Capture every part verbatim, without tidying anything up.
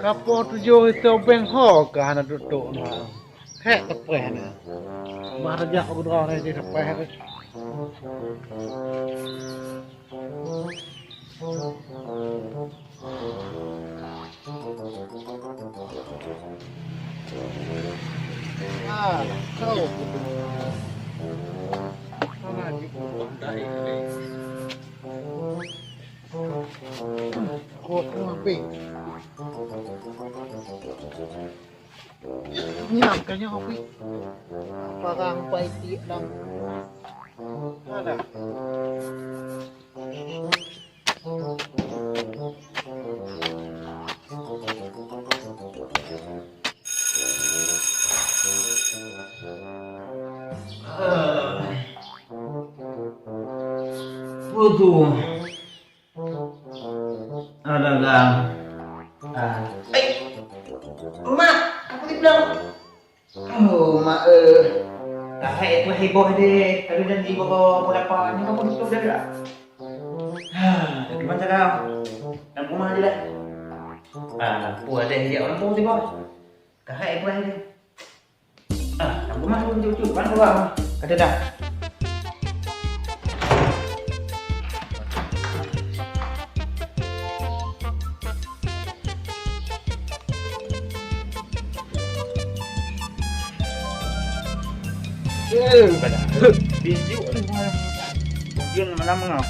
Kapoh tujoh itu beng ho ka hana tutok na. Hek tepeh na. Bah rejak udara na di tepeh. Ah, kau. Mana di dai. Kok tu api. Nyang kanya api. Parang pai tiek lam. Ada. Waduh. Ada gang. Ah. Eh, Mak, aku di belakang. Oh, mak, eh. Tahai aku heboh deh. Tadi janji bawa bola pa. Ni kamu tutup dah tak? Ha, dah gimana cara? Dalam rumah je lah. Ah, lampu ada yang dia lampu tu, bos. Tahai aku deh. Ah, dalam rumah tu, tu, tu. Mana tu, bos? Kata dah. Eh, pada. Bijuk ni. Ujian malam ni.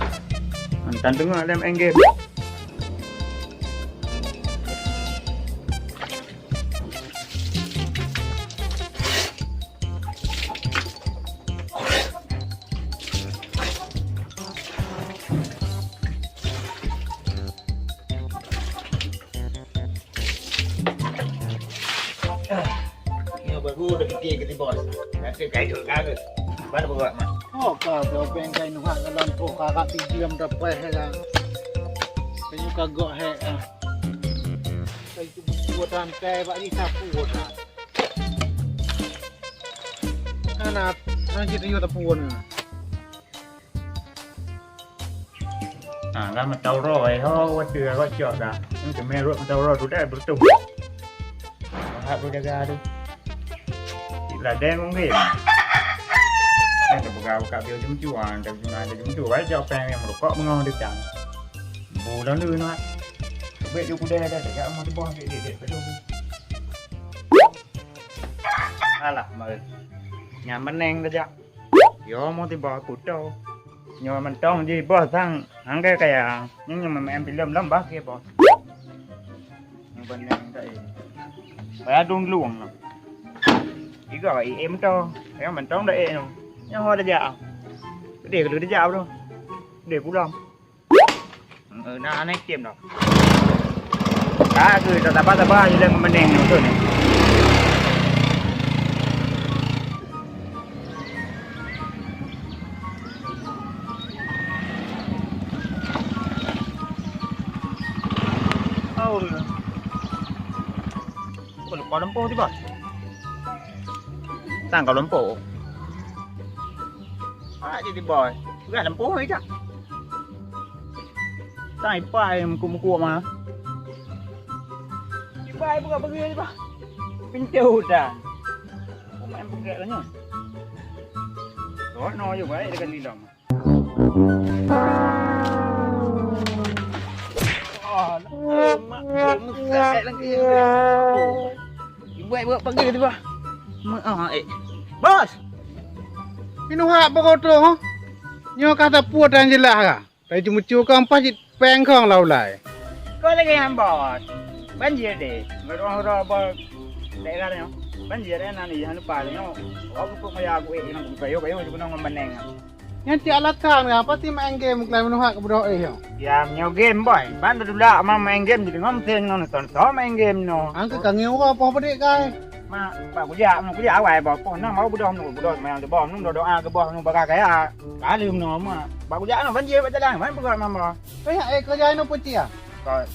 Mantan dengar dalam end game. Nyoe baru dah fikir ke bos. Nasib kai tu ka ke? Mana buat mak? Oh, ka topeng kai nuhak dalam poh karak tijam dapai hai lah. Kayu kagok hai ah. Kayu buatan kai bak ni sapu buatan. Hana, hana kita yuk tapuan. Ha, kan meutoe uroe, ho, watèe rot cok dah. Nang teumé rot meutoe uroe tu dah beureutoh. Hak beujaga tu. Cit ladèe mungkin. Kan teupeugah buka biôh jumcu, ha, dah jumcu, dah jumcu, baik cok pèng nyang meurukok beungoh deucang. Bulan tu nak. Bèk ju kudèe dah, dah jak meuteubah dek, dek, dek, beutôi. Alah, meuh. Nyan meuneng dah jak. Yo, mau tiba kuto. Nyoe mantong jih boh sang, hangge kaya. Nyang nyoe main film lom bah ke boh. Nyang banyak tak eh. Payah dong luang lah. Tiga ka E M to. Yang mantong dah eh no. Yang ada jak. Gede kalau dia jak tu. Gede pulang. Eh, nah, naik tim dah. Tak ke, tak sabar-sabar je dah meuneng ni, betul ni. Oh, oh, lupa lampu tiba. Sang kau lampu. Ah, jadi boy. Bukan lampu ni, Cak. Tang ipai meuku-meuku ma. Ipai buka bagi je bah. Pintu dah. Main pakai lah nyoh. Rono je baik dekat lidang. Oh, mak, mak, lagi. Ibu buat pagi tu bah. Mak, ah, eh. Bos. Inoe hak beugotoh, huh? Nyoe ka tapue tan jeulaih ka. Tadi jumucu ka empat cit pèng khong lau lai. Kau lagi nyang bos. Banjir deh. Nggak ada orang bos. Daerah nyoe. Banjir eh, nani, jangan lupa nyoe. Aku pun maya aku eh, nang kayu, kayu, cuma nang meuneng. Nyan cit alasan kan, pasti main game, kelai meunuhak keu budoh eh, nyoe. Ya, nyoe game, boy. Ban dudulak ma main game, jadi ngom sen ngon nonton, so main game nyoe. Angka ka ngieng uroe poh padit kai. Mak, bak kujak, meunoe kujak awai boh. Poh nam bak budoh meunoe, budoh seumayang teuboh meunoe, doa keu boh meunoe baka kaya. Ka lheueh meunoe mak. Bak kujak meunoe banjir bak jalan, man peugah mama. Eh, eh, keureuja inoe peucit ah? Ka,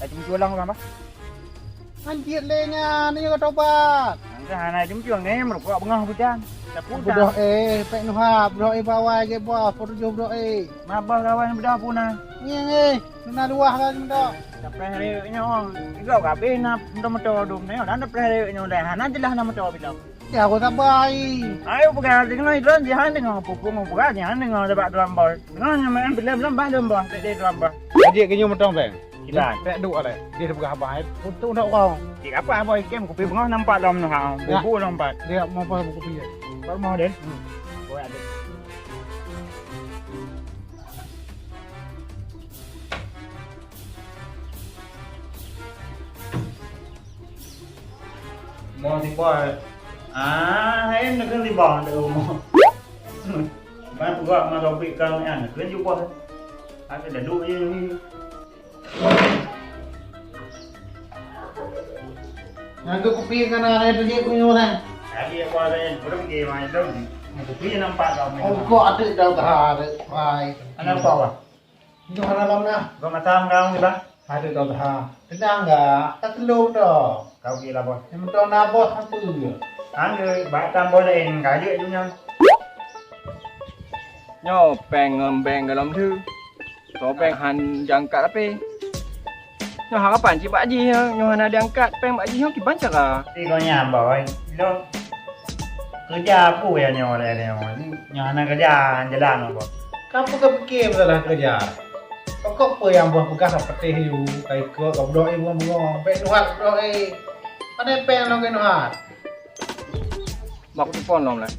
eh, cuma culang urang bah. Hanjeuet lé nyan, nyoe ka tobat. Angka hana jumcuang nyoe meurukok beungoh bujan. Budoh eh, pek nuha, budoh eh bawai gét boh, peutujoh budoh eh. Mabah kawan budoh puna. Ngieng eh, nuna luwah kan budoh. Sampai hari nyoe, tiga kali na moto-moto dum nyoe, dan sampai hari nyoe dah hana jelas na moto bilang. Ya, aku sabar ai. Ayo peugah deungoe droe jihan deungoe pupung peugah jihan deungoe sabab droe bos. Deungoe nyang main bila belum bah droe bos, tak ada droe bos. Jadi ke nyoe motong bang. Kiban. Tak duk ada. Dia peugah abang ai. Untung dak kau. Di apa abang ikem kupi bengah nampak dalam nuha. Ya. Bubu nampak. Dia mau apa buku piye? Kau mau deh. Hmm. Kau ada. Mo siboi. Ah, hai neukheun siboi di rumoh. Ban peugah ma Taufik kau nyan, neukheun jubah. Aku dah duek je ni. Nyang keu kupi kana hai tadi ku nyoe nah. Tadi aku ada yang belum dia main dong. Kupi nampak kau main. Oh, kok ada dah dah. Hai. Anak apa? Nyoe hana lom na. Gom asam kau ni bah. Ada tau dah. Tenang ga, tak telung dah. Kau gila bos. Yang betul na bos apa dia? Angge, bak tambah lain kali dunia. Nyoe pèng ngon beng galom tu. Sobeng han jangkat api. Nyoe harapan cit bak jih nyoe hana diangkat pèng bak jih nyoe kiban cara. Tigonya boy. Lo. Kerja apa ya nyoe leh nyoe? Nyoe hana kerja jalan apa? Kamu ke fikir masalah kerja? Pokok apa yang buah peugah ka peuteh yu, ka ikot ka beudok ibu bengong, pek nuhat beudok eh. Mana peng nong ke nuhat? Bak telepon lom lah.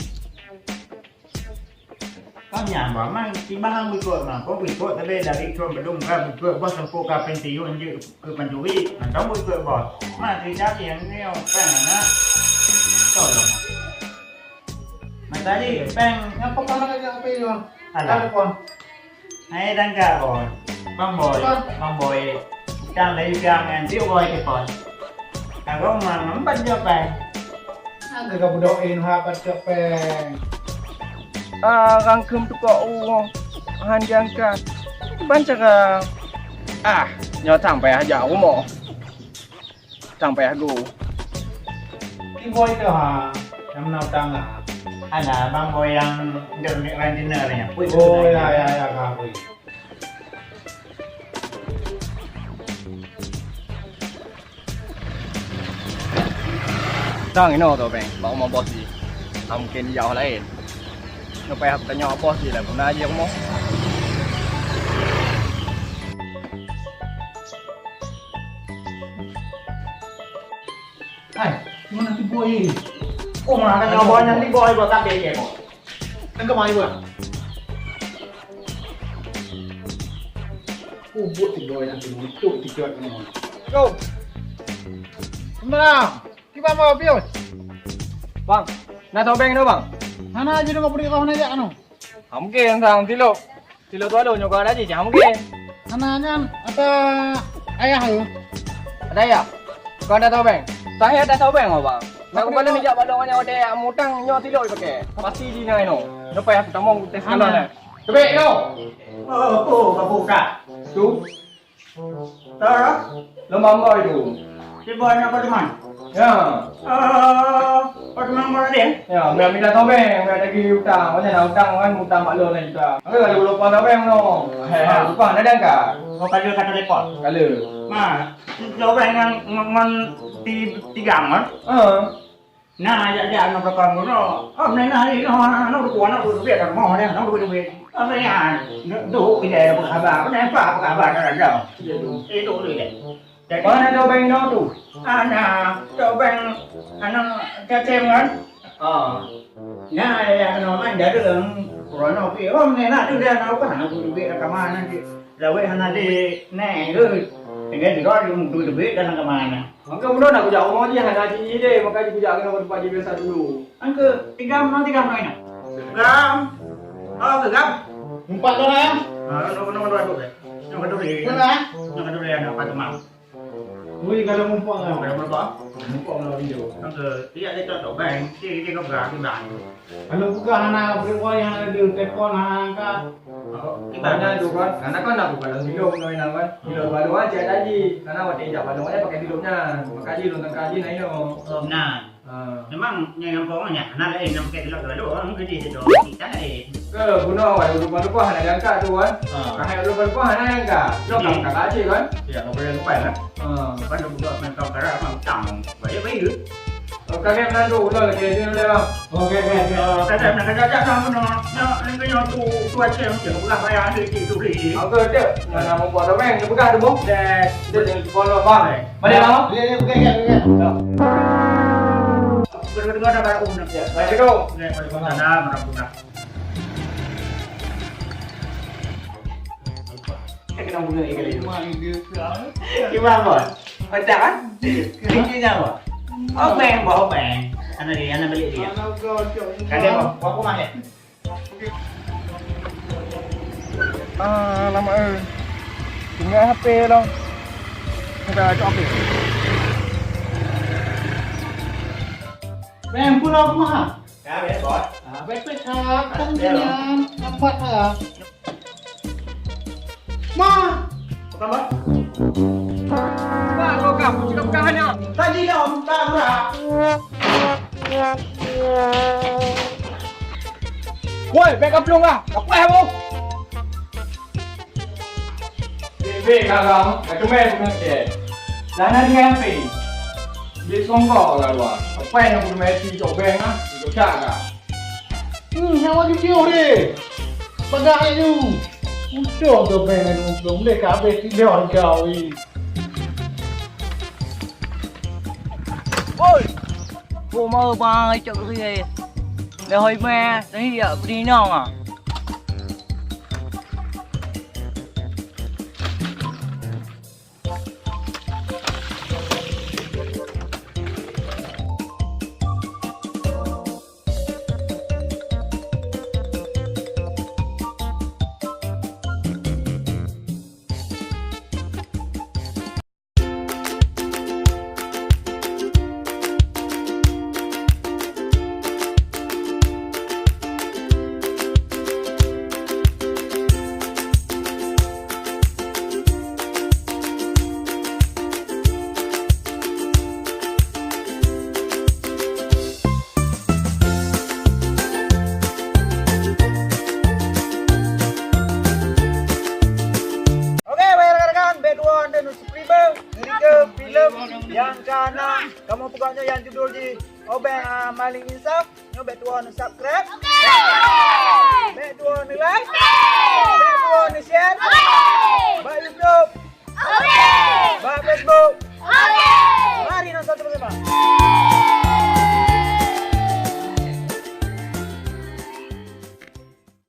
Kau nyang ba mang timbang bukot mah, kau bukot tapi dari tuan belum ka bukot bos sempur ka pensiun je ke pencuri, mantong bukot bos. Mah cerita yang ni orang kan anak. Tolong. Mas tadi, peng, ngapa kau nak ajak kopi tu? Alah. Ada pun. Hai tangka bos. Bang boy, bang boy. Utang dari utang kan, dia boy ke pos. Kagak mah empat jam peng. Agak kau berdoa ha pat cok peng. Ah, rangkum tukok u han diangkat. Ban cara. Ah, nyoe tang payah jak rumoh. Tang payah go. Ki boy tu ha, yang mana utang ha? Ada bang boy yang dek rentenir ni. Oh ya ya ya ka boy. Dang inoe tu peng, bak rumoh bos jih. Ah, mungken ijak laén. Nyoe payah tanyong bos jih lah, guna jih rumoh. Hai, mana tu boy? Oh, mana nyoe boy nyan ni boy, boy tak dia kok. Tangkap air buah. Oh, buat tiga yang tu, itu tiga yang tu. Go. Sembara. Kiban mau pius. Bang, na sobeng tu bang. Hana aja dengan beri kau nak jak anu. Ha, mungkin sang tilok. Tilok tu ada nyoka ada je, ha, mungkin. Hana nyan ada ayah tu. Ada ayah. Kau ada sobeng. Saya ada sobeng apa? Nak kembali ni jak balong hanya ada mutang nyoe tilok pakai. Pasti di ngai no. Lepas aku tamong tes kalah. Tebek yo. Oh, oh, kabuka. Tu. Tara. Lomba boy tu. Si boy nak Patuman? Ya. Eh, Patuman boy dia? Ya, biar minta sobeng, biar lagi utang. Macam nak utang kan, utang mak lo lah juta. Angka kalau lupa sobeng no. Hei, lupa nak diangkat. Oh, kalau kata telepon. Kalau. Ma, sobeng ngan ngan ti tiga kan? Heeh. Nah, jak-jak nang belakang tu, no. Oh, menang hari, no, no, dua, no, dua duit dah, no, no, dua duit. Apa ya? Duh, kita ada apa khabar? Apa apa khabar dah ada? Itu dulu deh. Jadi mana ada bank no tu? Ana, tu bank, ana, cacing kan? Ah. Nah, ya, no, man, jadi orang corona pi. Oh, menang tu dah, no, kan, dua duit dah ke mana nanti? Lawét hana di neng tu. Tinggal di luar, dua duit dah ke mana? Maka bunoe nak kujak rumoh jih hana jih deh, maka jih kujak keunoe tempat jih biasa dulu. Angke, tiga mah tiga mah ina. Gam. Oh, ke gam. Empat orang ya? Ah, no no no tu deh. Nak kedua deh. Mana? Nak kedua deh anak Fatimah. Wih, kalau mumpung lah. Kalau mumpung. Mumpung lah dia. Angke, dia dia tak tahu bang. Dia dia kau berani bang. Kalau bukan anak berapa yang ada telepon anak angkat. Ibaratnya tu kan, karena kan aku kalau hidup no ina kan. Hidup baru aja tadi. Karena waktu ijak balong aja pakai hidup nyan. Maka ji lôn tangka ji na ino. Oh, nah. Ha. Memang nyang yang pokoknya, nah lain yang pakai gelap lalu orang kerja itu. Kita lain. Ke bunoe awai, ureueng lupa-lupa hana diangkat tu kan. Ha. Kan hai ureueng lupa-lupa hana diangkat. Nok Jadi, kakak cik kan. Ya, kau boleh lupa kan. Ha. Kan dah buka main kau karak kan utang. Baik baik. Oh, kakek nak tu udah lagi dia boleh bang. Okey, okey, okey. Eh, kakek nak kerja dah mana? Nak nak tu tu aja yang dia ulah bayar ni tu beli. Okey, cek. Mana mau buat orang yang buka tu bang. Dah. Dia jangan lupa bang. Balik bang. Ya, ya, okey, okey, okey. Dah. Berdua dah bayar umum. Ya, baik tu. Okey, balik sana mana pun dah. Kita kena guna ikan itu. Gimana, Bos? Pecah kan? Ini apa? Obeng, Bos, obeng. Anak dia, anak balik dia. Kakek, Bos, buat rumah ya? Ah, lama eh. Tinggal H P dong. Kita cok H P. Beng, pulang rumah. Ya, ya, Bos. Ah, baik-baik, ha. Kan ya. Dengan lambat, ha. Ma! Apa, Bos? Pak, kau kamu cakap pegangan ya? Tadi dah minta murah. Woi, bek kaplong lah. Apa ya, Bu? Bek-bek karam, ka teumé peunyakét. Dah na dua H P. Bek songkok ka luwa. Apa nyang peuteumé si cok beng ah, cok cak ka. Hmm, nyawa jujur deh. Bagah laju. Ucok cok beng laju, belum deh ka habéh tidur kau ni. Oi! Peue mau bang cok geri? Dah hoi meh, tadi ya beri nong ah. Oke, baik rakan-rakan, bek dua anda nu subscribe, ngerike filem yang kana kamu pegawai yang judul di Obeng, ah, Maling Insaf, nyoe bek dua nu subscribe. Oke. Bek dua nu like. Oke. Bek dua nu share. Oke. Bak YouTube. Oke. Bak Facebook. Oke. Mari nonton sama-sama.